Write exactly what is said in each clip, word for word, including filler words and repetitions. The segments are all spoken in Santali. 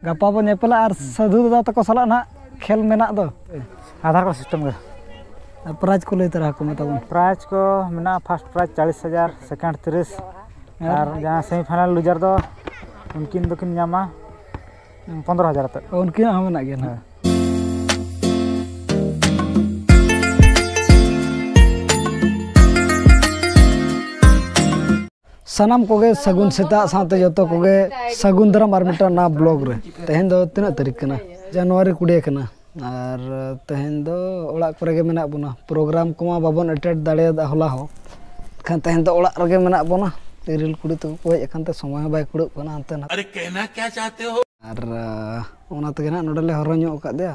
ᱜᱟᱯᱟ ᱵᱚᱱ ᱧᱮᱯᱮᱞᱟ ᱟᱨ ᱥᱟᱹᱫᱷᱩ ᱫᱟᱫᱟ ᱛᱟᱠᱚ ᱥᱟᱞᱟᱜ ᱱᱟᱦᱟᱜ ᱠᱷᱮᱞ ᱢᱮᱱᱟᱜ ᱫᱚ᱾ ᱟᱫᱷᱟᱨ ᱠᱟᱨᱰ ᱥᱤᱥᱴᱮᱢ ᱜᱮ᱾ ᱟᱨ ᱯᱨᱟᱭᱤᱡᱽ ᱠᱚ ᱞᱟᱹᱭ ᱛᱟᱨᱟ ᱟᱠᱚ ᱢᱮ ᱛᱟᱵᱚᱱ᱾ ᱯᱨᱟᱭᱤᱡᱽ ᱠᱚ ᱢᱮᱱᱟᱜᱼᱟ, ᱯᱷᱟᱥᱴ ᱯᱨᱟᱭᱤᱡᱽ ᱪᱟᱞᱤᱥ ᱦᱟᱡᱟᱨ, ᱥᱮᱠᱮᱱᱰ ᱛᱤᱨᱤᱥ, ᱟᱨ ᱡᱟᱦᱟᱸ ᱥᱮᱢᱤ ᱯᱷᱟᱭᱱᱟᱞ ᱞᱩᱡᱟᱨ ᱫᱚ ᱩᱱᱠᱤᱱ ᱫᱚᱠᱤᱱ ᱧᱟᱢᱟ ᱯᱚᱱᱫᱽᱨᱚ ᱦᱟᱡᱟᱨ ᱠᱟᱛᱮ᱾ ᱩᱱᱠᱤᱱᱟᱜ ᱦᱚᱸ ᱢᱮᱱᱟᱜ ᱜᱮᱭᱟ ᱱᱟᱦᱟᱜ᱾ ᱥᱟᱱᱟᱢ ᱠᱚᱜᱮ ᱥᱟᱹᱜᱩᱱ ᱥᱮᱛᱟᱜ ᱥᱟᱶᱛᱮ ᱡᱚᱛᱚ ᱠᱚᱜᱮ ᱥᱟᱹᱜᱩᱱ ᱫᱟᱨᱟᱢ ᱟᱨ ᱢᱤᱫᱴᱟᱝ ᱱᱟᱣᱟ ᱵᱞᱚᱜ ᱨᱮ᱾ ᱛᱮᱦᱮᱧ ᱫᱚ ᱛᱤᱱᱟᱹᱜ ᱛᱟᱹᱨᱤᱠᱷ ᱠᱟᱱᱟ? ᱡᱟᱱᱩᱣᱟᱨᱤ ᱠᱩᱲᱤ ᱠᱟᱱᱟ᱾ ᱟᱨ ᱛᱮᱦᱮᱧ ᱫᱚ ᱚᱲᱟᱜ ᱠᱚᱨᱮ ᱜᱮ ᱢᱮᱱᱟᱜ ᱵᱚᱱᱟ᱾ ᱯᱨᱳᱜᱨᱟᱢ ᱠᱚᱢᱟ ᱵᱟᱵᱚᱱ ᱮᱴᱮᱱᱰ ᱫᱟᱲᱮᱭᱟᱫᱟ ᱦᱚᱞᱟ ᱦᱚᱸ, ᱮᱱᱠᱷᱟᱱ ᱛᱮᱦᱮᱧ ᱫᱚ ᱚᱲᱟᱜ ᱨᱮᱜᱮ ᱢᱮᱱᱟᱜ ᱵᱚᱱᱟ᱾ ᱤᱨᱤᱞ ᱠᱩᱲᱤ ᱛᱟᱠᱚ ᱠᱚ ᱦᱮᱡ ᱟᱠᱟᱱ ᱛᱮ ᱥᱚᱢᱚᱭ ᱦᱚᱸ ᱵᱟᱭ ᱠᱩᱲᱟᱹᱜ ᱠᱟᱱᱟ ᱦᱟᱱᱛᱮ ᱱᱟᱛᱮ᱾ ᱟᱨᱮ, ᱠᱟᱦᱱᱟ ᱠᱭᱟ ᱪᱟᱦᱛᱮ ᱦᱳ? ᱟᱨ ᱚᱱᱟ ᱛᱮᱜᱮ ᱱᱟᱦᱟᱜ ᱱᱚᱰᱮ ᱞᱮ ᱦᱚᱨᱦᱚ ᱧᱚᱜ ᱟᱠᱟᱫᱮᱭᱟ᱾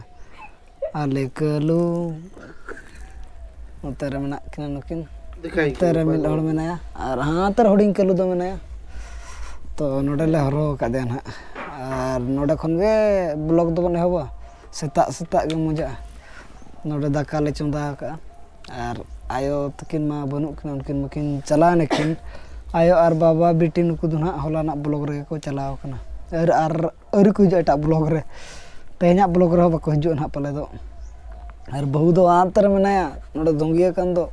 ᱟᱞᱮ ᱠᱟᱹᱞᱩ᱾ ᱱᱚᱛᱮ ᱨᱮ ᱢᱮᱱᱟᱜ ᱠᱤᱱᱟ ᱱᱩᱠᱤᱱ᱾ ᱫᱮᱠᱷᱟᱭ ᱱᱚᱛᱮ ᱨᱮ ᱠᱤᱱ ᱢᱤᱫ ᱦᱚᱲ ᱢᱮᱱᱟᱭᱟ ᱟᱨ ᱦᱟᱱᱛᱮ ᱨᱮ ᱦᱩᱰᱤᱧ ᱠᱟᱹᱞᱩ ᱫᱚ ᱢᱮᱱᱟᱭᱟ᱾ ᱛᱚ ᱱᱚᱰᱮ ᱞᱮ ᱦᱚᱨᱦᱚ ᱟᱠᱟᱫᱮᱭᱟ ᱱᱟᱦᱟᱜ᱾ ᱟᱨ ᱱᱚᱰᱮ ᱠᱷᱚᱱ ᱜᱮ ᱵᱞᱚᱜ ᱫᱚᱵᱚᱱ ᱮᱦᱚᱵᱟ᱾ ᱥᱮᱛᱟᱜ ᱥᱮᱛᱟᱜ ᱜᱮ ᱢᱚᱡᱟᱜᱼᱟ᱾ ᱱᱚᱰᱮ ᱫᱟᱠᱟ ᱞᱮ ᱪᱚᱸᱫᱟ ᱟᱠᱟᱫᱼᱟ᱾ ᱟᱨ ᱟᱭᱳ ᱛᱟᱹᱠᱤᱱ ᱢᱟ ᱵᱟᱹᱱᱩᱜ ᱠᱤᱱᱟ, ᱩᱱᱠᱤᱱ ᱢᱟᱠᱤᱱ ᱪᱟᱞᱟᱣ ᱮᱱᱟᱠᱤᱱ᱾ ᱟᱭᱳ ᱟᱨ ᱵᱟᱵᱟ ᱵᱤᱴᱤ ᱱᱩᱠᱩ ᱫᱚ ᱱᱟᱦᱟᱜ ᱦᱚᱞᱟᱱᱟᱜ ᱵᱞᱚᱜ ᱨᱮᱜᱮ ᱠᱚ ᱪᱟᱞᱟᱣ ᱟᱠᱟᱱᱟ᱾ ᱟᱨ, ᱟᱨ ᱟᱹᱣᱨᱤ ᱠᱚ ᱦᱤᱡᱩᱜᱼᱟ ᱮᱴᱟᱜ ᱵᱞᱚᱜ ᱨᱮ᱾ ᱛᱮᱦᱮᱧᱟᱜ ᱵᱞᱚᱜ ᱨᱮᱦᱚᱸ ᱵᱟᱠᱚ ᱦᱤᱡᱩᱜᱼᱟ ᱱᱟᱦᱟᱜ ᱯᱟᱞᱮ ᱫᱚ᱾ ᱟᱨ ᱵᱟᱹᱦᱩ ᱫᱚ ᱦᱟᱱᱛᱮ ᱨᱮ ᱢᱮᱱᱟᱭᱟ, ᱱᱚᱰᱮ ᱫᱚᱝᱜᱤᱭᱟᱹ ᱠᱟᱱ ᱫᱚ᱾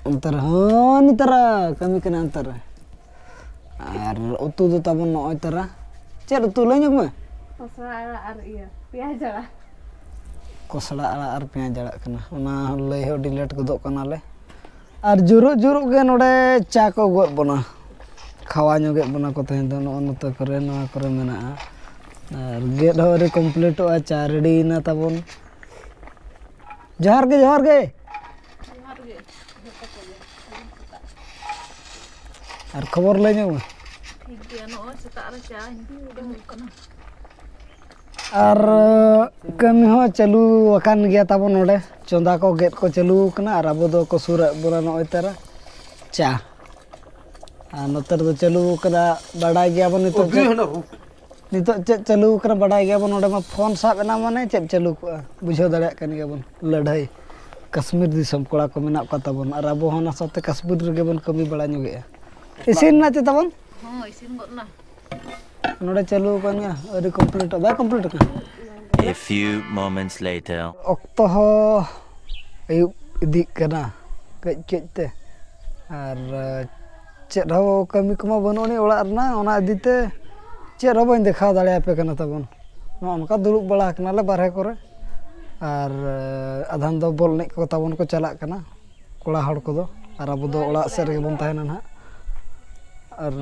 ᱚᱱᱛᱮ ᱨᱮ, ᱦᱟᱹᱱᱤ ᱛᱟᱨᱟ ᱠᱟᱹᱢᱤ ᱠᱟᱱᱟ ᱚᱱᱛᱮ ᱨᱮ᱾ ᱟᱨ ᱩᱛᱩ ᱫᱚ ᱛᱟᱵᱚᱱ ᱱᱚᱜᱼᱚᱭ ᱛᱟᱨᱟ᱾ ᱪᱮᱫ ᱩᱛᱩ ᱞᱟᱹᱭ ᱧᱚᱜ ᱢᱮ? ᱠᱚᱥᱲᱟ ᱟᱲᱟᱜ ᱟᱨ ᱤᱭᱟᱹ, ᱯᱮᱸᱭᱟᱡᱽ ᱟᱲᱟᱜ᱾ ᱠᱚᱥᱲᱟ ᱟᱲᱟᱜ ᱟᱨ ᱯᱮᱸᱭᱟᱡᱽ ᱟᱲᱟᱜ ᱠᱟᱱᱟ, ᱚᱱᱟ ᱞᱟᱹᱭ ᱦᱚᱸ ᱟᱹᱰᱤ ᱞᱮᱴ ᱜᱚᱫᱚᱜ ᱠᱟᱱᱟᱞᱮ᱾ ᱟᱨ ᱡᱩᱨᱩᱜ ᱡᱩᱨᱩᱜ ᱜᱮ ᱱᱚᱰᱮ ᱪᱟ ᱠᱚ ᱟᱹᱜᱩᱣᱟᱫ ᱵᱚᱱᱟ, ᱠᱷᱟᱣᱟ ᱧᱚᱜᱮᱫ ᱵᱚᱱᱟ ᱠᱚ ᱛᱮᱦᱮᱧ ᱫᱚ᱾ ᱱᱚᱜᱼᱚ ᱱᱚᱛᱮ ᱠᱚᱨᱮ, ᱱᱚᱣᱟ ᱠᱚᱨᱮ ᱢᱮᱱᱟᱜᱼᱟ᱾ ᱟᱨ ᱜᱮᱫ ᱦᱚᱸ ᱟᱹᱣᱨᱤ ᱠᱚᱢᱯᱞᱤᱴᱚᱜᱼᱟ, ᱪᱟ ᱨᱮᱰᱤᱭᱮᱱᱟ ᱛᱟᱵᱚᱱ᱾ ᱡᱚᱦᱟᱨ ᱜᱮ, ᱡᱚᱦᱟᱨ ᱜᱮ᱾ ᱡᱚᱦᱟᱨ ᱜᱮ ᱡᱚᱛᱚ ᱠᱚᱜᱮ᱾ ᱟᱨ ᱠᱷᱚᱵᱚᱨ ᱞᱟᱹᱭ ᱧᱚᱜ ᱢᱮ᱾ ᱴᱷᱤᱠ ᱜᱮᱭᱟ, ᱱᱚᱜᱼᱚᱭ ᱥᱮᱛᱟᱜ ᱨᱮ ᱪᱟ ᱤᱧ ᱩᱰᱩᱠᱚᱜ ᱠᱟᱱᱟ᱾ ᱟᱨ ᱠᱟᱹᱢᱤ ᱦᱚᱸ ᱪᱟᱹᱞᱩ ᱟᱠᱟᱱ ᱜᱮᱭᱟ ᱛᱟᱵᱚᱱ ᱱᱚᱰᱮ᱾ ᱪᱚᱸᱫᱟ ᱠᱚ ᱜᱮᱫ ᱠᱚ ᱪᱟᱹᱞᱩ ᱟᱠᱟᱱᱟ ᱟᱨ ᱟᱵᱚ ᱫᱚ ᱠᱚ ᱥᱩᱨ ᱟᱫ ᱵᱚᱱᱟ ᱱᱚᱜᱼᱚᱭ ᱛᱟᱨᱟ ᱪᱟ᱾ ᱟᱨ ᱱᱚᱛᱮ ᱨᱮᱫᱚ ᱪᱟᱹᱞᱩ ᱟᱠᱟᱱᱟ, ᱵᱟᱰᱟᱭ ᱜᱮᱭᱟᱵᱚᱱ ᱱᱤᱛᱚᱜ ᱪᱮᱫ, ᱱᱤᱛᱚᱜ ᱪᱮᱫ ᱪᱟᱹᱞᱩ ᱟᱠᱟᱱᱟ ᱵᱟᱰᱟᱭ ᱜᱮᱭᱟᱵᱚᱱ᱾ ᱱᱚᱰᱮ ᱢᱟ ᱯᱷᱳᱱ ᱥᱟᱵ ᱮᱱᱟ ᱢᱟᱱᱮ ᱪᱮᱫ ᱪᱟᱹᱞᱩ ᱠᱚᱜᱼᱟ, ᱵᱩᱡᱷᱟᱹᱣ ᱫᱟᱲᱮᱭᱟᱜ ᱠᱟᱱ ᱜᱮᱭᱟᱵᱚᱱ᱾ ᱞᱟᱹᱲᱦᱟᱹᱭ ᱠᱟᱥᱢᱤᱨ ᱫᱤᱥᱚᱢ ᱠᱚᱲᱟ ᱠᱚ ᱢᱮᱱᱟᱜ ᱠᱚᱣᱟ ᱛᱟᱵᱚᱱ ᱟᱨ ᱟᱵᱚ ᱦᱚᱸ ᱚᱱᱟ ᱥᱟᱶᱛᱮ ᱠᱟᱥᱢᱤᱨ ᱨᱮᱜᱮ ᱵᱚᱱ ᱠᱟᱹᱢᱤ ᱵᱟᱲᱟ ᱧᱚᱜᱮᱜᱼᱟ᱾ ᱤᱥᱤᱱ ᱮᱱᱟ ᱪᱮ ᱛᱟᱵᱚᱱ? ᱦᱚᱸ, ᱤᱥᱤᱱ ᱜᱚᱫ ᱮᱱᱟ᱾ ᱱᱚᱰᱮ ᱪᱟᱹᱞᱩ ᱟᱠᱟᱱ ᱜᱮᱭᱟ, ᱟᱹᱣᱨᱤ ᱠᱚᱢᱯᱞᱤᱴᱚᱜ, ᱵᱟᱭ ᱠᱚᱢᱯᱞᱤᱴ ᱟᱠᱟᱱᱟ᱾ A few moments later. ᱚᱠᱛᱚ ᱦᱚᱸ ᱟᱹᱭᱩᱵ ᱤᱫᱤᱜ ᱠᱟᱱᱟ ᱠᱟᱹᱡ ᱠᱟᱹᱡ ᱛᱮ, ᱟᱨ ᱪᱮᱫ ᱦᱚᱸ ᱠᱟᱹᱢᱤ ᱠᱚᱢᱟ ᱵᱟᱹᱱᱩᱜ ᱟᱹᱱᱤᱡ ᱚᱲᱟᱜ ᱨᱮᱱᱟᱜ, ᱚᱱᱟ ᱤᱫᱤ ᱛᱮ ᱪᱮᱫ ᱦᱚᱸ ᱵᱟᱹᱧ ᱫᱮᱠᱷᱟᱣ ᱫᱟᱲᱮᱭᱟᱯᱮ ᱠᱟᱱᱟ ᱛᱟᱵᱚᱱ᱾ ᱱᱚᱜᱼᱚ ᱱᱚᱝᱠᱟ ᱫᱩᱲᱩᱵ ᱵᱟᱲᱟ ᱟᱠᱟᱱᱟᱞᱮ ᱵᱟᱨᱦᱮ ᱠᱚᱨᱮ, ᱟᱨ ᱟᱫᱷᱟᱱ ᱫᱚ ᱵᱚᱞ ᱮᱱᱮᱡ ᱠᱚ ᱛᱟᱵᱚᱱ ᱠᱚ ᱪᱟᱞᱟᱜ ᱠᱟᱱᱟ ᱠᱚᱲᱟ ᱦᱚᱲ ᱠᱚᱫᱚ, ᱟᱨ ᱟᱵᱚ ᱫᱚ ᱚᱲᱟᱜ ᱥᱮᱫ ᱨᱮᱜᱮ ᱵᱚᱱ ᱛᱟᱦᱮᱱᱟ ᱱᱟᱦᱟᱜ᱾ ᱟᱨ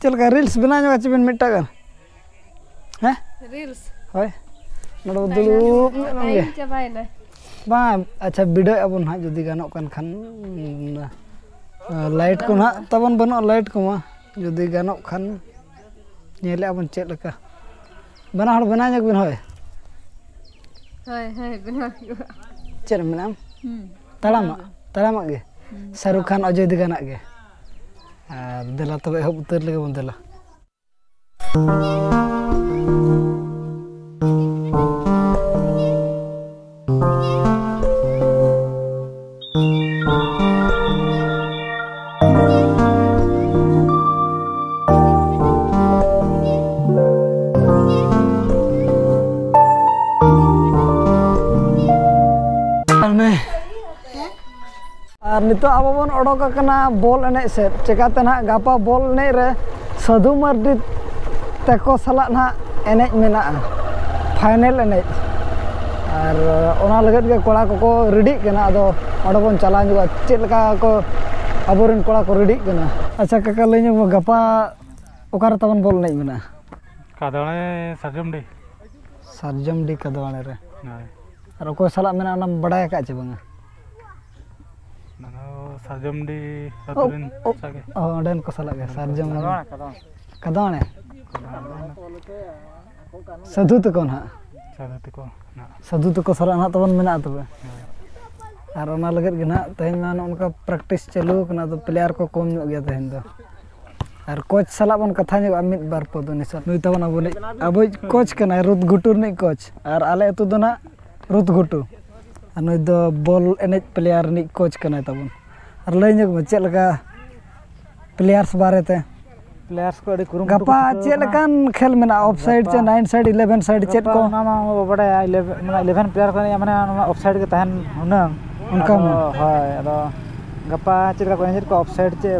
ᱪᱮᱫ ᱞᱮᱠᱟ ᱨᱤᱞᱥ ᱵᱮᱱᱟᱣ ᱧᱚᱜᱟ ᱪᱮ ᱵᱮᱱ ᱢᱤᱫᱴᱟᱝ ᱜᱟᱱ? ᱦᱮᱸ? ᱨᱤᱞᱥ? ᱦᱳᱭ, ᱱᱚᱰᱮ ᱵᱚ ᱫᱩᱲᱩᱵ ᱧᱚᱜ ᱞᱮᱱ ᱜᱮ᱾ ᱴᱟᱭᱤᱢ ᱪᱟᱵᱟᱭᱮᱱᱟ᱾ ᱵᱟᱝ, ᱟᱪᱪᱷᱟ, ᱵᱤᱰᱟᱹᱣ ᱟᱵᱚᱱ ᱱᱟᱦᱟᱜ, ᱡᱩᱫᱤ ᱜᱟᱱᱚᱜ ᱠᱟᱱ ᱠᱷᱟᱱ᱾ ᱞᱟᱭᱤᱴ ᱠᱚ ᱱᱟᱦᱟᱜ ᱛᱟᱵᱚᱱ ᱵᱟᱹᱱᱩᱜᱼᱟ, ᱞᱟᱭᱤᱴ ᱠᱚᱢᱟ᱾ ᱡᱩᱫᱤ ᱜᱟᱱᱚᱜ ᱠᱷᱟᱱ ᱧᱮᱞᱮᱫᱼᱟ ᱵᱚᱱ ᱪᱮᱫ ᱞᱮᱠᱟ᱾ ᱵᱟᱱᱟ ᱦᱚᱲ ᱵᱮᱱᱟᱣ ᱧᱚᱜ ᱵᱤᱱ᱾ ᱦᱳᱭ, ᱦᱳᱭ, ᱦᱳᱭ, ᱵᱮᱱᱟᱣ ᱦᱩᱭᱩᱜᱼᱟ᱾ ᱪᱮᱫ ᱮᱢ ᱢᱮᱱᱟ ᱟᱢ? ᱦᱩᱸ᱾ ᱛᱟᱲᱟᱢᱟᱜ? ᱵᱮᱱᱟᱣ ᱜᱮ᱾ ᱛᱟᱲᱟᱢᱟᱜ ᱜᱮ? ᱦᱩᱸ᱾ ᱥᱟᱨᱩᱠ ᱠᱷᱟᱱ, ᱚᱡᱚᱭ ᱫᱮᱜᱟᱱᱟᱜ ᱜᱮ᱾ ᱟᱨ ᱫᱮᱞᱟ ᱛᱚᱵᱮ ᱮᱦᱚᱵ ᱩᱛᱟᱹᱨ ᱞᱮᱜᱮ ᱵᱚᱱ ᱫᱮᱞᱟ᱾ ᱟᱨ ᱱᱤᱛᱚᱜ ᱟᱵᱚ ᱵᱚᱱ ᱚᱰᱚᱠ ᱟᱠᱟᱱᱟ ᱵᱚᱞ ᱮᱱᱮᱡ ᱥᱮᱫ᱾ ᱪᱮᱠᱟᱛᱮ ᱱᱟᱦᱟᱜ ᱜᱟᱯᱟ ᱵᱚᱞ ᱮᱱᱮᱡ ᱨᱮ ᱥᱟᱹᱫᱷᱩ ᱢᱟᱨᱰᱤ ᱛᱟᱠᱚ ᱥᱟᱞᱟᱜ ᱱᱟᱦᱟᱜ ᱮᱱᱮᱡ ᱢᱮᱱᱟᱜᱼᱟ, ᱯᱷᱟᱭᱱᱮᱞ ᱮᱱᱮᱡ᱾ ᱟᱨ ᱚᱱᱟ ᱞᱟᱹᱜᱤᱫ ᱜᱮ ᱠᱚᱲᱟ ᱠᱚᱠᱚ ᱨᱮᱰᱤᱜ ᱠᱟᱱᱟ᱾ ᱟᱫᱚ ᱚᱸᱰᱮ ᱵᱚᱱ ᱪᱟᱞᱟᱣ ᱧᱚᱜᱚᱜᱼᱟ, ᱪᱮᱫ ᱞᱮᱠᱟ ᱠᱚ ᱟᱵᱚᱨᱮᱱ ᱠᱚᱲᱟ ᱠᱚ ᱨᱮᱰᱤᱜ ᱠᱟᱱᱟ᱾ ᱟᱪᱪᱷᱟ ᱠᱟᱠᱟ, ᱞᱟᱹᱭ ᱧᱚᱜ ᱢᱮ, ᱜᱟᱯᱟ ᱚᱠᱟᱨᱮ ᱛᱟᱵᱚᱱ ᱵᱚᱞ ᱮᱱᱮᱡ ᱢᱮᱱᱟᱜᱼᱟ? ᱠᱟᱫᱚᱲᱮ ᱥᱟᱨᱡᱚᱢᱰᱤ᱾ ᱥᱟᱨᱡᱚᱢᱰᱤ ᱠᱟᱫᱚᱣᱟᱲᱮ ᱨᱮ᱾ ᱦᱳᱭ᱾ ᱟᱨ ᱚᱠᱚᱭ ᱥᱟᱞᱟᱜ ᱢᱮᱱᱟᱜᱼᱟ, ᱚᱱᱟᱢ ᱵᱟᱰᱟᱭ ᱟᱠᱟᱫ ᱪᱮ ᱵᱟᱝᱟ? ᱚᱱᱟ ᱫᱚ ᱥᱟᱨᱡᱚᱢᱰᱤ ᱟᱹᱛᱩ ᱚ, ᱨᱮᱱ ᱚ, ᱥᱟᱜᱮ᱾ ᱚ, ᱚᱸᱰᱮᱱ ᱠᱚ ᱥᱟᱞᱟᱜ ᱜᱮ, ᱚᱸᱰᱮᱱ ᱠᱚ ᱥᱟᱨᱡᱚᱢ᱾ ᱥᱟᱞᱟᱜ᱾ ᱠᱟᱫᱚᱣᱟᱲᱮ? ᱠᱟᱫᱚᱣᱟᱲᱮ᱾ ᱥᱟᱹᱫᱷᱩ ᱛᱟᱠᱚ ᱱᱟᱦᱟᱜ᱾ ᱥᱟᱹᱫᱷᱩ ᱛᱟᱠᱚ ᱱᱟᱦᱟᱜ᱾ ᱥᱟᱹᱫᱷᱩ ᱛᱟᱠᱚ ᱥᱟᱞᱟᱜ ᱱᱟᱦᱟᱜ ᱛᱟᱵᱚᱱ ᱢᱮᱱᱟᱜᱼᱟ ᱛᱚᱵᱮ᱾ ᱦᱳᱭ᱾ ᱟᱨ ᱚᱱᱟ ᱞᱟᱹᱜᱤᱫ ᱜᱮ ᱱᱟᱦᱟᱜ ᱛᱮᱦᱮᱧ ᱢᱟ ᱱᱚᱜᱼᱚ ᱱᱚᱝᱠᱟ ᱯᱨᱮᱠᱴᱤᱥ ᱪᱟᱹᱞᱩ ᱟᱠᱟᱱᱟ, ᱟᱫᱚ ᱯᱞᱮᱭᱟᱨ ᱠᱚ ᱠᱚᱢ ᱧᱚᱜ ᱜᱮᱭᱟ ᱛᱮᱦᱮᱧ ᱫᱚ᱾ ᱟᱨ ᱠᱳᱪ ᱥᱟᱞᱟᱜ ᱵᱚᱱ ᱠᱟᱛᱷᱟ ᱧᱚᱜᱼᱟ ᱢᱤᱫ ᱵᱟᱨ ᱯᱚᱫ᱾ ᱩᱱᱤ ᱥᱟᱞᱟᱜ, ᱱᱩᱭ ᱛᱟᱵᱚᱱ ᱟᱵᱚ ᱨᱤᱱᱤᱡ, ᱟᱵᱚᱭᱤᱡ ᱠᱳᱪ ᱠᱟᱱᱟᱭ, ᱨᱩᱛ ᱜᱷᱩᱴᱩ ᱨᱤᱱᱤᱡ ᱠᱳᱪ, ᱟᱨ ᱟᱞᱮ ᱟᱹᱛᱩ ᱫᱚ ᱱᱟᱜ ᱨᱩᱛ ᱜᱷᱩᱴᱩ᱾ ᱟᱨ ᱱᱩᱭ ᱫᱚ ᱵᱚᱞ ᱮᱱᱮᱡ ᱯᱞᱮᱭᱟᱨ ᱨᱤᱱᱤᱡ ᱠᱳᱪ ᱠᱟᱱᱟᱭ ᱛᱟᱵᱚᱱ᱾ ᱟᱨ ᱞᱟᱹᱭ ᱧᱚᱜ ᱢᱮ ᱪᱮᱫ ᱞᱮᱠᱟ ᱯᱞᱮᱭᱟᱨᱥ ᱵᱟᱨᱮᱛᱮ? ᱯᱞᱮᱭᱟᱨᱥ ᱠᱚ ᱟᱹᱰᱤ ᱠᱩᱨᱩᱢᱩᱴᱩ ᱠᱚ ᱜᱟᱯᱟ ᱪᱷᱩᱴᱟᱹᱣ ᱪᱮᱫ ᱠᱟᱱᱟ᱾ ᱞᱮᱠᱟᱱ ᱠᱷᱮᱞ ᱢᱮᱱᱟᱜᱼᱟ? ᱚᱯᱷ ᱥᱟᱭᱤᱰ ᱪᱮ ᱜᱟᱯᱟ ᱱᱟᱭᱤᱱ ᱥᱟᱭᱤᱰ, ᱤᱞᱮᱵᱷᱮᱱ ᱥᱟᱭᱤᱰ ᱪᱮᱫ ᱜᱟᱯᱟ ᱠᱚ? ᱚᱱᱟ ᱢᱟ ᱵᱟᱵᱚ ᱵᱟᱰᱟᱭᱟ, ᱤᱞᱮᱵᱷᱮᱱ, ᱢᱟᱱᱮ ᱤᱞᱮᱵᱷᱮᱱ ᱯᱞᱮᱭᱟᱨ ᱠᱚ ᱮᱱᱮᱡᱼᱟ, ᱢᱟᱱᱮ ᱚᱱᱟ ᱚᱯᱷ ᱥᱟᱭᱤᱰ ᱜᱮ ᱛᱟᱦᱮᱱ ᱦᱩᱱᱟᱹᱝ᱾ ᱚᱱᱠᱟ ᱟᱫᱚ ᱢᱟ᱾ ᱦᱳᱭ, ᱟᱫᱚ ᱜᱟᱯᱟ ᱪᱮᱫ ᱞᱮᱠᱟ ᱠᱚ ᱮᱱᱮᱡᱮᱫ ᱠᱚᱣᱟ, ᱚᱯᱷ ᱥᱟᱭᱤᱰ ᱪᱮ,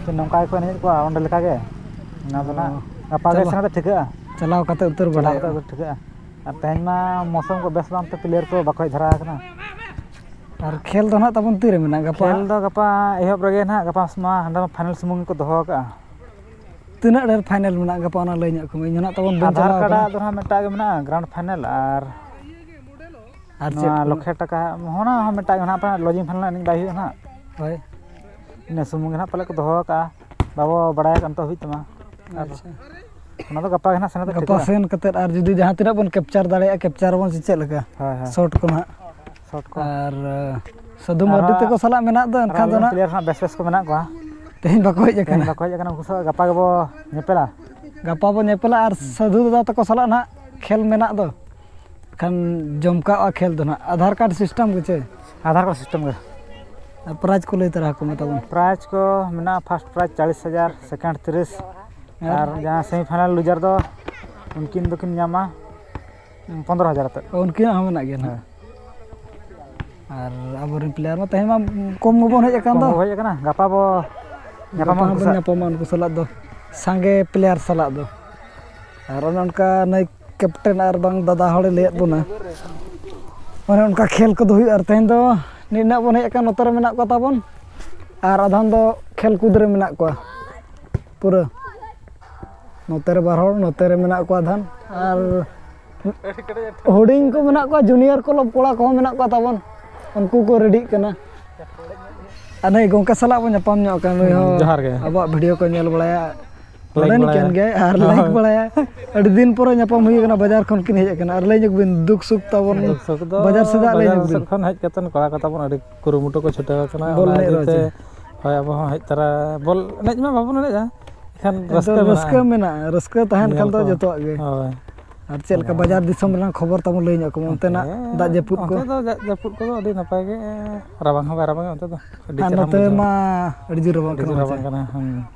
ᱪᱮ ᱱᱚᱝᱠᱟ ᱜᱮᱠᱚ ᱮᱱᱮᱡᱮᱫ ᱠᱚᱣᱟ, ᱚᱸᱰᱮ ᱞᱮᱠᱟ ᱜᱮ? ᱚᱱᱟ ᱫᱚ ᱱᱟᱜ ᱚ, ᱜᱟᱯᱟ ᱜᱮ ᱪᱟᱞᱟᱣ, ᱥᱮᱱ ᱠᱟᱛᱮ ᱴᱷᱤᱠᱟᱹᱜᱼᱟ᱾ ᱪᱟᱞᱟᱣ ᱠᱟᱛᱮ ᱩᱛᱟᱹᱨ ᱪᱟᱞᱟᱣ ᱵᱟᱰᱟᱭᱚᱜᱼᱟ᱾ ᱠᱟᱛᱮ ᱴᱷᱤᱠᱟᱹᱜᱼᱟ᱾ ᱟᱨ ᱛᱮᱦᱮᱧ ᱢᱟ ᱢᱳᱥᱩᱢ ᱠᱚ ᱵᱮᱥ ᱵᱟᱝᱛᱮ ᱯᱞᱮᱭᱟᱨ ᱠᱚ ᱵᱟᱠᱚ ᱦᱮᱡ ᱫᱷᱟᱨᱟ ᱟᱠᱟᱱᱟ᱾ ᱟᱨ ᱠᱷᱮᱞ ᱫᱚ ᱱᱟᱜ ᱛᱟᱵᱚᱱ ᱛᱤᱨᱮ ᱢᱮᱱᱟᱜᱼᱟ? ᱜᱟᱯᱟ? ᱠᱷᱮᱞ ᱫᱚ ᱜᱟᱯᱟ ᱮᱦᱚᱵ ᱨᱮᱜᱮ ᱱᱟᱜ, ᱜᱟᱯᱟ ᱢᱟ ᱦᱟᱸᱰᱮ ᱢᱟ ᱯᱷᱟᱭᱱᱮᱞ ᱥᱩᱢᱩᱝ ᱜᱮᱠᱚ ᱫᱚᱦᱚ ᱟᱠᱟᱫᱼᱟ᱾ ᱛᱤᱱᱟᱹᱜ ᱰᱷᱮᱨ ᱯᱷᱟᱭᱱᱮᱞ ᱢᱮᱱᱟᱜᱼᱟ ᱜᱟᱯᱟ, ᱚᱱᱟ ᱞᱟᱹᱭ ᱧᱚᱜ ᱠᱚᱢᱮ, ᱤᱧ ᱦᱚᱸ ᱱᱟᱜ ᱛᱟᱵᱚᱱ ᱵᱟᱹᱧ ᱟᱫᱷᱟᱨ ᱪᱟᱞᱟᱣ ᱠᱟᱨᱰ ᱟᱠᱟᱱᱟ᱾ ᱟᱜ ᱫᱚ ᱱᱟᱜ ᱢᱤᱫᱴᱟᱝ ᱜᱮ ᱢᱮᱱᱟᱜᱼᱟ, ᱜᱨᱟᱱᱰ ᱯᱷᱟᱭᱱᱮᱞ, ᱟᱨ ᱟᱨ ᱪᱮᱫ ᱱᱚᱣᱟ ᱠᱚ? ᱞᱚᱠᱷᱮ ᱴᱟᱠᱟ ᱦᱚᱸ ᱚᱱᱟ ᱦᱚᱸ ᱢᱤᱫᱴᱟᱝ ᱜᱮ ᱱᱟᱜ, ᱞᱚᱡᱤᱝ ᱯᱷᱟᱭᱱᱮᱞ ᱮᱱᱮᱡ ᱵᱟᱭ ᱦᱩᱭᱩᱜᱼᱟ ᱱᱟᱜ᱾ ᱦᱳᱭ᱾ ᱤᱱᱟᱹ ᱥᱩᱢᱩᱝ ᱜᱮ ᱱᱟᱜ ᱯᱟᱞᱮ ᱠᱚ ᱫᱚᱦᱚ ᱟᱠᱟᱫᱼᱟ, ᱵᱟᱵᱚ ᱵᱟᱲᱟᱭᱟ ᱱᱤᱛᱚᱜ ᱦᱟᱹᱵᱤᱡ ᱛᱮᱢᱟ᱾ ᱟᱨ ᱟᱪᱪᱷᱟ᱾ ᱚᱱᱟ ᱫᱚ ᱜᱟᱯᱟ ᱜᱮ ᱱᱟᱜ ᱥᱮᱱ ᱠᱟᱛᱮ ᱜᱟᱯᱟ ᱴᱷᱤᱠᱟᱹᱜᱼᱟ᱾ ᱥᱮᱱ ᱠᱟᱛᱮ, ᱟᱨ ᱡᱩᱫᱤ ᱡᱟᱦᱟᱸ ᱛᱤᱱᱟᱹᱜ ᱵᱚᱱ ᱠᱮᱯᱪᱟᱨ ᱫᱟᱲᱮᱭᱟᱜᱼᱟ, ᱠᱮᱯᱪᱟᱨ ᱟᱵᱚᱱ ᱥᱮ ᱪᱮᱫ ᱞᱮᱠᱟ? ᱦᱳᱭ, ᱦᱳᱭ᱾ ᱥᱚᱴ ᱠᱚ ᱱᱟᱜ᱾ ᱥᱚᱴ ᱠᱚ᱾ ᱟᱨ, ᱥᱟᱹᱫᱷᱩ ᱟᱨᱦᱚᱸ ᱢᱟᱨᱰᱤ ᱛᱟᱠᱚ ᱥᱟᱞᱟᱜ ᱢᱮᱱᱟᱜ ᱫᱚ, ᱟᱨᱦᱚᱸ ᱮᱱᱠᱷᱟᱱ ᱫᱚ ᱟᱵᱚᱨᱮᱱ ᱱᱟᱜ ᱯᱞᱮᱭᱟᱨ ᱦᱚᱸ ᱵᱮᱥ ᱵᱮᱥ ᱠᱚ ᱢᱮᱱᱟᱜ ᱠᱚᱣᱟ᱾ ᱛᱮᱦᱮᱧ ᱵᱟᱠᱚ ᱦᱮᱡ ᱛᱮᱦᱮᱧ ᱟᱠᱟᱱᱟ᱾ ᱵᱟᱠᱚ ᱦᱮᱡ ᱟᱠᱟᱱᱟ, ᱩᱱᱠᱩ ᱥᱟᱞᱟᱜ ᱜᱟᱯᱟ ᱜᱮᱵᱚ ᱧᱮᱯᱮᱞᱟ᱾ ᱜᱟᱯᱟ ᱵᱚ ᱧᱮᱯᱮᱞᱟ, ᱟᱨ ᱥᱟᱹᱫᱷᱩ ᱫᱟᱫᱟ ᱛᱟᱠᱚ ᱥᱟᱞᱟᱜ ᱱᱟᱜ ᱠᱷᱮᱞ ᱢᱮᱱᱟᱜ ᱫᱚ᱾ ᱠᱷᱟᱱ ᱡᱚᱢᱠᱟᱜᱼᱟ ᱠᱷᱮᱞ ᱫᱚ ᱱᱟᱜ᱾ ᱟᱫᱷᱟᱨ ᱠᱟᱨᱰ ᱥᱤᱥᱴᱮᱢ ᱜᱮ ᱪᱮ? ᱟᱫᱷᱟᱨ ᱠᱟᱨᱰ ᱥᱤᱥᱴᱮᱢ ᱜᱮ᱾ ᱟᱨ ᱯᱨᱟᱭᱤᱡᱽ ᱠᱚ ᱞᱟᱹᱭ ᱛᱟᱨᱟ ᱟᱠᱚ ᱢᱮ ᱛᱟᱵᱚᱱ᱾ ᱯᱨᱟᱭᱤᱡᱽ ᱠᱚ ᱢᱮᱱᱟᱜᱼᱟ, ᱯᱷᱟᱥᱴ ᱯᱨᱟᱭᱤᱡᱽ ᱪᱟᱞᱤᱥ ᱦᱟᱡᱟᱨ, ᱥᱮᱠᱮᱱᱰ ᱛᱤᱨᱤᱥ, ᱟᱨ? ᱟᱨ ᱡᱟᱦᱟᱸ ᱥᱮᱢᱤ ᱯᱷᱟᱭᱱᱟᱞ ᱞᱩᱡᱟᱨ ᱫᱚ ᱩᱱᱠᱤᱱ ᱫᱚᱠᱤᱱ ᱧᱟᱢᱟ ᱯᱚᱱᱫᱽᱨᱚ ᱦᱟᱡᱟᱨ ᱠᱟᱛᱮᱫ᱾ ᱩᱱᱠᱤᱱᱟᱜ ᱦᱚᱸ ᱢᱮᱱᱟᱜ ᱜᱮᱭᱟ ᱱᱟᱜ᱾ ᱦᱮᱸ᱾ ᱟᱨ ᱟᱵᱚᱨᱮᱱ ᱯᱞᱮᱭᱟᱨ ᱢᱟ ᱛᱮᱦᱮᱧ ᱢᱟ ᱠᱚᱢ ᱜᱮᱵᱚᱱ ᱦᱮᱡ ᱟᱠᱟᱱ ᱠᱚᱢ ᱫᱚ᱾ ᱜᱮᱵᱚᱱ ᱦᱮᱡ ᱟᱠᱟᱱᱟ, ᱜᱟᱯᱟ ᱵᱚ ᱧᱟᱯᱟᱢᱟ ᱜᱟᱯᱟ ᱩᱱᱠᱩ ᱵᱚᱱ ᱥᱟᱶ᱾ ᱧᱟᱯᱟᱢᱟ ᱩᱱᱠᱩ ᱥᱟᱞᱟᱜ ᱫᱚ᱾ ᱥᱟᱸᱜᱮ ᱯᱞᱮᱭᱟᱨ ᱥᱟᱞᱟᱜ ᱫᱚ᱾ ᱟᱨ ᱚᱱᱮ ᱚᱱᱠᱟ ᱱᱩᱭ ᱠᱮᱯᱴᱮᱱ ᱟᱨ ᱵᱟᱝ ᱫᱟᱫᱟ ᱦᱚᱲᱮ ᱞᱟᱹᱭᱟᱫ ᱵᱚᱱᱟ, ᱚᱱᱮ ᱚᱱᱠᱟ ᱠᱷᱮᱞ ᱠᱚᱫᱚ ᱦᱩᱭᱩᱜᱼᱟ᱾ ᱟᱨ ᱛᱮᱦᱮᱧ ᱫᱚ ᱱᱤᱱᱟᱹᱜ ᱵᱚᱱ ᱦᱮᱡ ᱟᱠᱟᱱ, ᱱᱚᱛᱮ ᱨᱮ ᱢᱮᱱᱟᱜ ᱠᱚᱣᱟ ᱛᱟᱵᱚᱱ, ᱟᱨ ᱟᱫᱷᱟᱱ ᱫᱚ ᱠᱷᱮᱞ ᱠᱩᱫᱽ ᱨᱮ ᱢᱮᱱᱟᱜ ᱠᱚᱣᱟ ᱯᱩᱨᱟᱹ᱾ ᱱᱚᱛᱮ ᱨᱮ ᱵᱟᱨ ᱦᱚᱲ, ᱱᱚᱛᱮ ᱨᱮ ᱢᱮᱱᱟᱜ ᱠᱚᱣᱟ ᱟᱫᱷᱟᱱ, ᱟᱨ ᱦᱩᱰᱤᱧ ᱠᱚ ᱢᱮᱱᱟᱜ ᱠᱚᱣᱟ, ᱡᱩᱱᱤᱭᱟᱨ ᱠᱞᱟᱵᱽ ᱠᱚᱲᱟ ᱠᱚᱦᱚᱸ ᱢᱮᱱᱟᱜ ᱠᱚᱣᱟ ᱛᱟᱵᱚᱱ, ᱩᱱᱠᱩ ᱠᱚ ᱨᱮᱰᱤᱜ ᱠᱟᱱᱟ᱾ ᱟᱨ ᱱᱩᱭ ᱜᱚᱢᱠᱮ ᱥᱟᱞᱟᱜ ᱵᱚᱱ ᱧᱟᱯᱟᱢ ᱧᱚᱜ ᱠᱟᱱᱟ, ᱱᱩᱭ ᱦᱚᱸ ᱡᱚᱦᱟᱨ ᱜᱮ᱾ ᱟᱵᱚᱣᱟᱜ ᱵᱷᱤᱰᱤᱭᱳ ᱠᱚ ᱧᱮᱞ ᱵᱟᱲᱟᱭᱟ, ᱞᱟᱭᱤᱠ ᱵᱟᱲᱟᱭᱟ᱾ ᱠᱟᱱ ᱜᱮᱭᱟᱭ ᱟᱨ ᱞᱟᱭᱤᱠ ᱦᱳᱭ᱾ ᱵᱟᱲᱟᱭᱟ᱾ ᱟᱹᱰᱤ ᱫᱤᱱ ᱯᱚᱨᱮ ᱧᱟᱯᱟᱢ ᱦᱩᱭ ᱠᱟᱱᱟ, ᱵᱟᱡᱟᱨ ᱠᱷᱚᱱ ᱠᱤᱱ ᱦᱮᱡ ᱟᱠᱟᱱᱟ᱾ ᱟᱨ ᱞᱟᱹᱭ ᱧᱚᱜ ᱵᱤᱱ, ᱫᱩᱠ ᱥᱩᱠ ᱛᱟᱵᱚᱱ ᱫᱩᱠ ᱥᱩᱠ ᱫᱚ ᱵᱟᱡᱟᱨ ᱥᱮᱫᱟᱜ ᱞᱟᱹᱭ ᱵᱟᱡᱟᱨ ᱧᱚᱜ ᱵᱤᱱ᱾ ᱥᱮᱫ ᱠᱷᱚᱱ ᱦᱮᱡ ᱠᱟᱛᱮ ᱠᱚᱲᱟ ᱠᱚ ᱛᱟᱵᱚᱱ ᱟᱹᱰᱤ ᱠᱩᱨᱩᱢᱩᱴᱩ ᱠᱚ ᱪᱷᱩᱴᱟᱹᱣ ᱟᱠᱟᱱᱟ, ᱵᱚᱞ ᱚᱱᱟ ᱮᱱᱮᱡ ᱤᱫᱤ ᱨᱮ ᱛᱮ ᱪᱮ? ᱦᱳᱭ, ᱟᱵᱚ ᱦᱚᱸ ᱦᱮᱡ ᱛᱚᱨᱟ, ᱵᱚᱞ ᱮᱱᱮᱡ ᱢᱟ ᱵᱟᱵᱚᱱ ᱮᱱᱮᱡᱼᱟ, ᱮᱱᱠᱷᱟᱱ ᱮᱱᱛᱮ ᱨᱟᱹᱥᱠᱟᱹ ᱨᱟᱹᱥᱠᱟᱹ ᱢᱮᱱᱟᱜᱼᱟ᱾ ᱢᱮᱱᱟᱜᱼᱟ, ᱨᱟᱹᱥᱠᱟᱹ ᱛᱟᱦᱮᱱ ᱧᱮᱞ ᱠᱷᱟᱱ ᱫᱚ ᱠᱚ᱾ ᱡᱚᱛᱚᱣᱟᱜ ᱜᱮ᱾ ᱦᱳᱭ᱾ ᱟᱨ ᱪᱮᱫ ᱞᱮᱠᱟ ᱦᱳᱭ᱾ ᱵᱟᱡᱟᱨ ᱫᱤᱥᱚᱢ ᱨᱮᱱᱟᱜ ᱠᱷᱚᱵᱚᱨ ᱛᱟᱵᱚᱱ ᱞᱟᱹᱭ ᱧᱚᱜ ᱠᱚᱢᱟ, ᱚᱱᱛᱮ, ᱚᱱᱛᱮᱱᱟᱜ ᱫᱟᱜ ᱡᱟᱹᱯᱩᱫ ᱠᱚ? ᱚᱱᱛᱮ ᱫᱚ ᱫᱟᱜ ᱡᱟᱹᱯᱩᱫ ᱠᱚᱫᱚ ᱟᱹᱰᱤ ᱱᱟᱯᱟᱭ ᱜᱮ, ᱨᱟᱵᱟᱝ ᱦᱚᱸ ᱵᱟᱭ ᱨᱟᱵᱟᱝᱟ ᱚᱱᱛᱮ ᱫᱚ᱾ ᱟᱹᱰᱤ ᱟᱨ ᱪᱮᱦᱨᱟᱢ ᱱᱚᱛᱮ ᱵᱩᱡᱷᱟᱹᱣᱟ᱾ ᱢᱟ ᱟᱹᱰᱤ ᱡᱳᱨ ᱨᱟᱵᱟᱝ ᱟᱹᱰᱤ ᱠᱟᱱᱟ ᱡᱳᱨ ᱦᱳᱭ ᱨᱟᱵᱟᱝ ᱪᱮ? ᱠᱟᱱᱟ, ᱦᱮᱸ᱾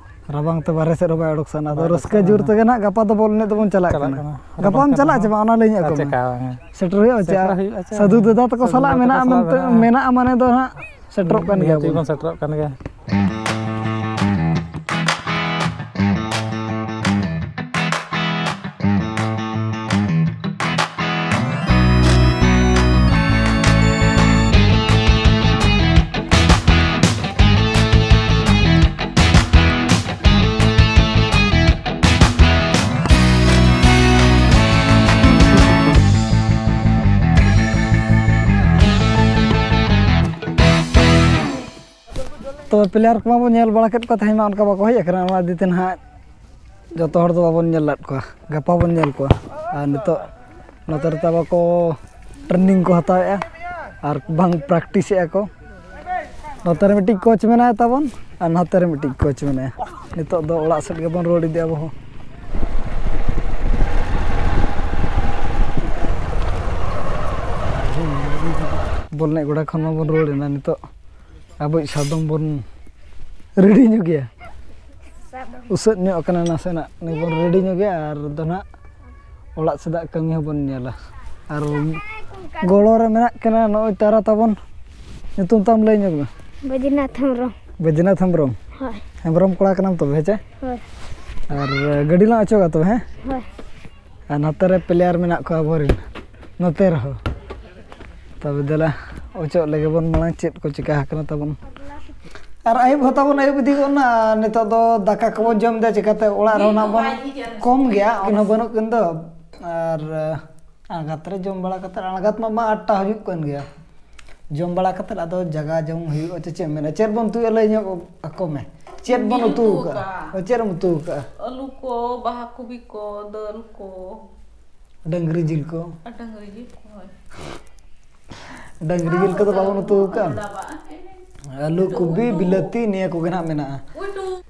ᱨᱟᱵᱟᱝ ᱛᱮ ᱵᱟᱨᱦᱮ ᱥᱮᱫ ᱦᱚᱸ ᱵᱟᱭ ᱚᱰᱚᱠ ᱥᱟᱱᱟ᱾ ᱟᱫᱚ ᱵᱟᱭ ᱚᱰᱚᱠ ᱨᱟᱹᱥᱠᱟᱹ ᱡᱳᱨ ᱥᱟᱱᱟ᱾ ᱛᱮᱜᱮ ᱱᱟᱦᱟᱜ ᱜᱟᱯᱟ ᱫᱚ ᱵᱚᱞ ᱮᱱᱮᱡ ᱫᱚᱵᱚᱱ ᱪᱟᱞᱟᱜ ᱪᱟᱞᱟᱜ ᱠᱟᱱᱟ᱾ ᱠᱟᱱᱟ᱾ ᱟᱨ ᱜᱟᱯᱟᱢ ᱵᱟᱝᱠᱷᱟᱱ ᱪᱟᱞᱟᱜ ᱦᱚᱸ ᱪᱮ ᱵᱟᱝ? ᱚᱱᱟ ᱞᱟᱹᱭᱟᱹᱧ ᱟᱨ ᱠᱚᱢᱮ᱾ ᱪᱮᱠᱟ ᱵᱟᱝ? ᱥᱮᱴᱮᱨ ᱦᱩᱭᱩᱜᱼᱟ ᱪᱮ? ᱥᱮᱴᱮᱨ ᱦᱩᱭᱩᱜᱼᱟ ᱪᱮ? ᱥᱟᱹᱫᱷᱩ ᱫᱟᱫᱟ ᱛᱟᱠᱚ ᱥᱟᱫᱷᱩ ᱥᱟᱞᱟᱜ ᱫᱟᱫᱟ ᱢᱮᱱᱟᱜᱼᱟ ᱛᱟᱠᱚ ᱢᱮᱱᱛᱮ, ᱥᱟᱞᱟᱜ ᱢᱮᱱᱟᱜᱼᱟ᱾ ᱢᱮᱱᱟᱜᱼᱟ ᱢᱟᱱᱮ ᱫᱚ ᱦᱟᱸᱜ ᱥᱮᱴᱮᱨᱚᱜ ᱠᱟᱱ ᱱᱤᱦᱟᱹᱛᱤ ᱜᱮᱭᱟᱵᱚᱱ᱾ ᱵᱚᱱ ᱥᱮᱴᱮᱨᱚᱜ ᱠᱟᱱ ᱜᱮᱭᱟ᱾ ᱛᱚᱵᱮ ᱯᱞᱮᱭᱟᱨ ᱠᱚᱢᱟ ᱵᱚᱱ ᱧᱮᱞ ᱵᱟᱲᱟ ᱠᱮᱫ ᱠᱚᱣᱟ, ᱛᱮᱦᱮᱧ ᱢᱟ ᱚᱱᱠᱟ ᱵᱟᱠᱚ ᱦᱮᱡ ᱟᱠᱟᱱᱟ᱾ ᱚᱱᱟ ᱤᱫᱤ ᱛᱮ ᱱᱟᱦᱟᱜ ᱡᱚᱛᱚ ᱦᱚᱲ ᱫᱚ ᱵᱟᱵᱚᱱ ᱧᱮᱞ ᱞᱮᱫ ᱠᱚᱣᱟ, ᱜᱟᱯᱟ ᱵᱚᱱ ᱧᱮᱞ ᱠᱚᱣᱟ᱾ ᱟᱨ ᱱᱤᱛᱚᱜ ᱱᱚᱛᱮ ᱨᱮ ᱛᱟᱵᱚ ᱠᱚ ᱴᱨᱮᱱᱤᱝ ᱠᱚ ᱦᱟᱛᱟᱣᱮᱫᱼᱟ ᱟᱨ ᱵᱟᱝ ᱯᱨᱮᱠᱴᱤᱥᱮᱫᱼᱟ ᱠᱚ᱾ ᱱᱚᱛᱮ ᱨᱮ ᱢᱤᱫᱴᱤᱡ ᱠᱳᱪ ᱢᱮᱱᱟᱭᱟ ᱛᱟᱵᱚᱱ ᱟᱨ ᱱᱚᱛᱮ ᱨᱮ ᱢᱤᱫᱴᱤᱡ ᱠᱳᱪ ᱢᱮᱱᱟᱭᱟ᱾ ᱱᱤᱛᱚᱜ ᱫᱚ ᱚᱲᱟᱜ ᱥᱮᱫ ᱜᱮᱵᱚᱱ ᱨᱩᱣᱟᱹᱲ ᱤᱫᱤᱜᱼᱟ ᱟᱵᱚ ᱦᱚᱸ᱾ ᱵᱚᱞ ᱮᱱᱮᱡ ᱜᱚᱰᱟ ᱠᱷᱚᱱ ᱢᱟᱵᱚᱱ ᱨᱩᱣᱟᱹᱲ ᱮᱱᱟ, ᱱᱤᱛᱚᱜ ᱟᱵᱚᱭᱤᱡ ᱥᱟᱫᱚᱢ ᱵᱚᱱ ᱨᱮᱰᱤ ᱧᱚᱜᱮᱭᱟ᱾ ᱩᱥᱟᱹᱫ ᱧᱚᱜ ᱟᱠᱟᱱᱟ ᱱᱟᱥᱮᱱᱟᱜ, ᱱᱤᱭᱟᱹ ᱵᱚᱱ ᱨᱮᱰᱤ ᱧᱚᱜᱮᱭᱟ ᱟᱨ ᱫᱚ ᱱᱟᱦᱟᱜ ᱚᱲᱟᱜ ᱥᱮᱫᱟᱜ ᱠᱟᱹᱢᱤ ᱦᱚᱸᱵᱚᱱ ᱧᱮᱞᱟ᱾ ᱟᱨ ᱜᱚᱲᱚ ᱨᱮ ᱢᱮᱱᱟᱜ ᱠᱤᱱᱟ ᱱᱚᱜᱼᱚᱭ ᱛᱟᱨᱟ ᱛᱟᱵᱚᱱ, ᱧᱩᱛᱩᱢ ᱛᱟᱢ ᱞᱟᱹᱭ ᱧᱚᱜ ᱢᱮ᱾ ᱵᱟᱹᱡᱤᱱᱟᱛᱷ ᱦᱮᱢᱵᱨᱚᱢ᱾ ᱵᱟᱹᱡᱤᱱᱟᱛᱷ ᱦᱮᱢᱵᱨᱚᱢ᱾ ᱦᱳᱭ᱾ ᱦᱮᱢᱵᱨᱚᱢ ᱠᱚᱲᱟ ᱠᱟᱱᱟᱢ ᱛᱚᱵᱮ, ᱦᱮᱸ ᱪᱮ? ᱦᱳᱭ᱾ ᱟᱨ ᱜᱟᱹᱰᱤ ᱞᱟᱝ ᱚᱪᱚᱜᱟ ᱛᱚᱵᱮ, ᱦᱮᱸ? ᱦᱳᱭ᱾ ᱟᱨ ᱱᱚᱛᱮ ᱨᱮ ᱯᱞᱮᱭᱟᱨ ᱢᱮᱱᱟᱜ ᱠᱚᱣᱟ ᱟᱵᱚᱨᱮᱱ, ᱱᱚᱛᱮ ᱨᱮᱦᱚᱸ᱾ ᱛᱚᱵᱮ ᱫᱮᱞᱟ, ᱚᱪᱚᱜ ᱞᱮᱜᱮ ᱵᱚᱱ ᱢᱟᱲᱟᱝ, ᱪᱮᱫ ᱠᱚ ᱪᱤᱠᱟ ᱟᱠᱟᱱᱟ ᱛᱟᱵᱚᱱ᱾ ᱟᱨ ᱟᱹᱭᱩᱵ ᱦᱚᱸ ᱛᱟᱵᱚᱱ ᱟᱹᱭᱩᱵ ᱤᱫᱤ ᱜᱚᱫ ᱱᱟ, ᱱᱤᱛᱚᱜ ᱫᱚ ᱫᱟᱠᱟ ᱠᱚᱵᱚᱱ ᱡᱚᱢ ᱮᱫᱟ, ᱪᱤᱠᱟᱛᱮ ᱚᱲᱟᱜ ᱨᱮᱦᱚᱸ ᱱᱟᱜ ᱵᱚᱱ ᱠᱚᱢ ᱜᱮᱭᱟ, ᱩᱱᱠᱤᱱ ᱦᱚᱸ ᱵᱟᱹᱱᱩᱜ ᱠᱤᱱ ᱫᱚ᱾ ᱟᱨ ᱟᱬᱜᱟᱛ ᱨᱮ ᱡᱚᱢ ᱵᱟᱲᱟ ᱠᱟᱛᱮ, ᱟᱬᱜᱟᱛ ᱢᱟ, ᱢᱟ ᱟᱴᱴᱟ ᱦᱩᱭᱩᱜ ᱠᱟᱱ ᱜᱮᱭᱟ᱾ ᱡᱚᱢ ᱵᱟᱲᱟ ᱠᱟᱛᱮ ᱟᱫᱚ ᱡᱟᱜᱟ ᱡᱚᱢ ᱦᱩᱭᱩᱜᱼᱟ᱾ ᱪᱮ ᱪᱮᱫ ᱮᱢ ᱢᱮᱱᱟ? ᱪᱮᱫ ᱵᱚᱱ ᱩᱛᱩᱭᱟ ᱞᱟᱹᱭ ᱧᱚᱜ ᱟᱠᱚ ᱢᱮ᱾ ᱪᱮᱫ ᱵᱚᱱ ᱩᱛᱩ ᱟᱠᱟᱫᱼᱟ? ᱦᱳᱭ, ᱪᱮᱫ ᱮᱢ ᱩᱛᱩ ᱟᱠᱟᱫᱼᱟ? ᱟᱹᱞᱩ ᱠᱚ, ᱵᱟᱦᱟ ᱠᱚᱵᱤ ᱠᱚ, ᱫᱟᱹᱞ ᱠᱚ᱾ ᱰᱟᱹᱝᱨᱤ ᱡᱤᱞ ᱠᱚ? ᱟᱨ ᱰᱟᱹᱝᱨᱤ ᱡᱤᱞ ᱠᱚ, ᱦᱳᱭ᱾ ᱰᱟᱹᱝᱨᱤ ᱡᱤᱞ ᱠᱚᱫᱚ ᱵᱟᱵᱚᱱ ᱩᱛᱩ ᱟᱠᱟᱫᱼᱟ᱾ ᱟᱹᱞᱩ, ᱠᱚᱵᱤ, ᱵᱤᱞᱟᱹᱛᱤ, ᱱᱤᱭᱟᱹ ᱠᱚᱜᱮ ᱱᱟᱦᱟᱜ ᱢᱮᱱᱟᱜᱼᱟ᱾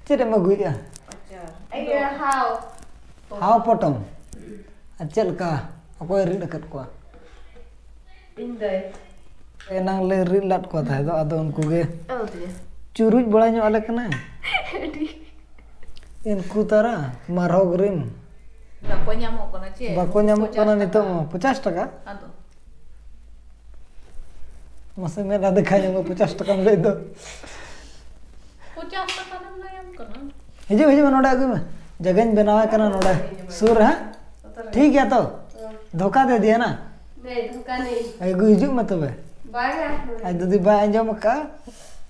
ᱪᱮᱫ ᱮᱢ ᱟᱹᱜᱩᱭᱮᱫᱼᱟ? ᱤᱭᱟᱹ, ᱦᱟᱣ᱾ ᱦᱟᱣ ᱯᱚᱴᱚᱢ? ᱟᱨ ᱪᱮᱫ ᱞᱮᱠᱟ? ᱚᱠᱚᱭ ᱨᱤᱫ ᱟᱠᱟᱫ ᱠᱚᱣᱟ? ᱤᱧ ᱫᱟᱹᱭ᱾ ᱮᱱᱟᱝ ᱞᱮ ᱨᱤᱫ ᱞᱟᱫ ᱠᱚᱣᱟ ᱛᱟᱦᱮᱸ ᱫᱚ, ᱟᱫᱚ ᱩᱱᱠᱩ ᱜᱮ ᱟᱹᱣᱨᱤ᱾ ᱪᱩᱨᱩᱡ ᱵᱟᱲᱟ ᱧᱚᱜ ᱟᱞᱮ ᱠᱟᱱᱟ᱾ ᱟᱹᱰᱤ᱾ ᱤᱱᱠᱩ ᱛᱟᱨᱟ ᱢᱟᱨᱦᱚᱜᱽ ᱨᱤᱱ᱾ ᱵᱟᱠᱚ ᱧᱟᱢᱚᱜ ᱠᱟᱱᱟ ᱪᱮ? ᱵᱟᱠᱚ ᱧᱟᱢᱚᱜ ᱠᱟᱱᱟ ᱱᱤᱛᱚᱜ ᱢᱟ᱾ ᱯᱚᱪᱟᱥ ᱴᱟᱠᱟ? ᱟᱫᱚ ᱢᱟᱥᱮ ᱢᱮᱫ ᱨᱮ ᱫᱮᱠᱷᱟ ᱧᱚᱜ ᱢᱮ, ᱯᱚᱪᱟᱥ ᱴᱟᱠᱟᱢ ᱞᱟᱹᱭ ᱫᱚ᱾ ᱯᱚᱪᱟᱥ ᱴᱟᱠᱟ ᱨᱮᱢ ᱞᱟᱹᱭᱟᱢ ᱠᱟᱱᱟ᱾ ᱦᱤᱡᱩᱜ, ᱦᱤᱡᱩᱜ ᱢᱮ, ᱱᱚᱰᱮ ᱟᱹᱜᱩᱭ ᱢᱮ᱾ ᱡᱟᱭᱜᱟᱧ ᱵᱮᱱᱟᱣ ᱠᱟᱱᱟ ᱱᱚᱰᱮ ᱥᱩᱨ ᱨᱮ ᱦᱟᱸᱜ᱾ ᱴᱷᱤᱠ ᱜᱮᱭᱟ ᱛᱚ? ᱫᱷᱳᱠᱟ ᱫᱮ ᱫᱤᱭᱟ ᱱᱟ᱾ नहीं, धोखा नहीं। ᱟᱹᱜᱩ ᱦᱤᱡᱩᱜ ᱢᱮ ᱛᱚᱵᱮ᱾ बाय। ᱟᱡ ᱡᱩᱫᱤ ᱵᱟᱭ ᱟᱸᱡᱚᱢ ᱟᱠᱟᱫᱼᱟ,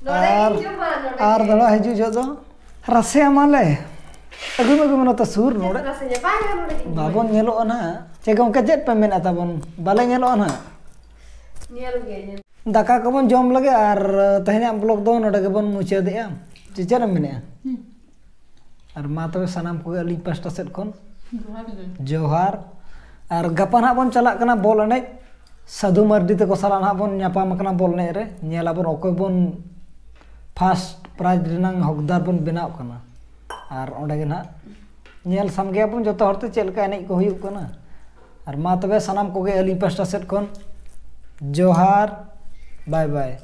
ᱱᱚᱰᱮ ᱜᱮ ᱟᱨ ᱦᱤᱡᱩᱜ ᱢᱟ, ᱱᱚᱰᱮ ᱟᱨ ᱜᱮ᱾ ᱫᱚᱦᱲᱟ ᱦᱤᱡᱩᱜ ᱡᱚᱦᱚᱜ ᱫᱚ ᱨᱟᱥᱮ ᱮᱢᱟᱞᱮ᱾ ᱟᱹᱜᱩᱭ ᱢᱮ, ᱟᱹᱜᱩᱭ ᱢᱮ, ᱱᱚᱛᱮ ᱥᱩᱨ ᱱᱚᱰᱮ᱾ ᱨᱟᱥᱮ ᱧᱟ, ᱵᱟᱭ ᱜᱟᱱᱚᱜᱼᱟ, ᱱᱚᱰᱮ ᱜᱮ᱾ ᱵᱟᱵᱚᱱ ᱧᱮᱞᱚᱜᱼᱟ ᱱᱟᱦᱟᱜ᱾ ᱪᱮᱫ ᱜᱚᱢᱠᱮ, ᱪᱮᱫ ᱯᱮ ᱢᱮᱱᱮᱫ ᱛᱟᱵᱚᱱ? ᱵᱟᱞᱮ ᱧᱮᱞᱚᱜᱼᱟ ᱱᱟᱦᱟᱜ᱾ ᱧᱮᱞ ᱜᱮ, ᱧᱮᱞ᱾ ᱫᱟᱠᱟ ᱠᱚᱵᱚᱱ ᱡᱚᱢ ᱞᱮᱜᱮ ᱟᱨ ᱛᱮᱦᱮᱧᱟᱜ ᱵᱞᱚᱜ ᱫᱚ ᱱᱚᱰᱮ ᱜᱮᱵᱚᱱ ᱢᱩᱪᱟᱹᱫᱮᱜᱼᱟ᱾ ᱪᱮ ᱪᱮᱫ ᱮᱢ ᱢᱮᱱᱮᱫᱼᱟ? ᱟᱨ ᱢᱟ ᱛᱚᱵᱮ ᱥᱟᱱᱟᱢ ᱠᱚᱜᱮ ᱟᱹᱞᱤᱧ ᱯᱟᱥᱴᱟ ᱥᱮᱫ ᱠᱷᱚᱱ ᱡᱚᱦᱟᱨ ᱜᱮ᱾ ᱡᱚᱦᱟᱨ᱾ ᱟᱨ ᱜᱟᱯᱟ ᱱᱟᱦᱟᱜ ᱵᱚᱱ ᱪᱟᱞᱟᱜ ᱠᱟᱱᱟ ᱵᱚᱞ ᱮᱱᱮᱡ᱾ ᱥᱟᱹᱫᱷᱩ ᱢᱟᱨᱰᱤ ᱛᱟᱠᱚ ᱥᱟᱞᱟᱜ ᱱᱟᱦᱟᱜ ᱵᱚᱱ ᱧᱟᱯᱟᱢ ᱠᱟᱱᱟ ᱵᱚᱞ ᱮᱱᱮᱡ ᱨᱮ᱾ ᱧᱮᱞ ᱟᱵᱚᱱ ᱚᱠᱚᱭ ᱵᱚᱱ ᱯᱷᱟᱥᱴ ᱯᱨᱟᱭᱤᱡᱽ ᱨᱮᱱᱟᱝ ᱦᱚᱠᱫᱟᱨ ᱵᱚᱱ ᱵᱮᱱᱟᱣ ᱠᱟᱱᱟ᱾ ᱟᱨ ᱚᱸᱰᱮ ᱜᱮ ᱱᱟᱦᱟᱜ ᱧᱮᱞ ᱥᱟᱢᱜᱮᱭᱟᱵᱚᱱ ᱡᱚᱛᱚ ᱦᱚᱲᱛᱮ ᱪᱮᱫ ᱞᱮᱠᱟ ᱮᱱᱮᱡ ᱠᱚ ᱦᱩᱭᱩᱜ ᱠᱟᱱᱟ᱾ ᱟᱨ ᱢᱟ ᱛᱚᱵᱮ ᱥᱟᱱᱟᱢ ᱠᱚᱜᱮ ᱟᱹᱞᱤᱧ ᱯᱟᱥᱴᱟ ᱥᱮᱫ ᱠᱷᱚᱱ ᱡᱚᱦᱟᱨ, ᱵᱟᱭ ᱵᱟᱭ᱾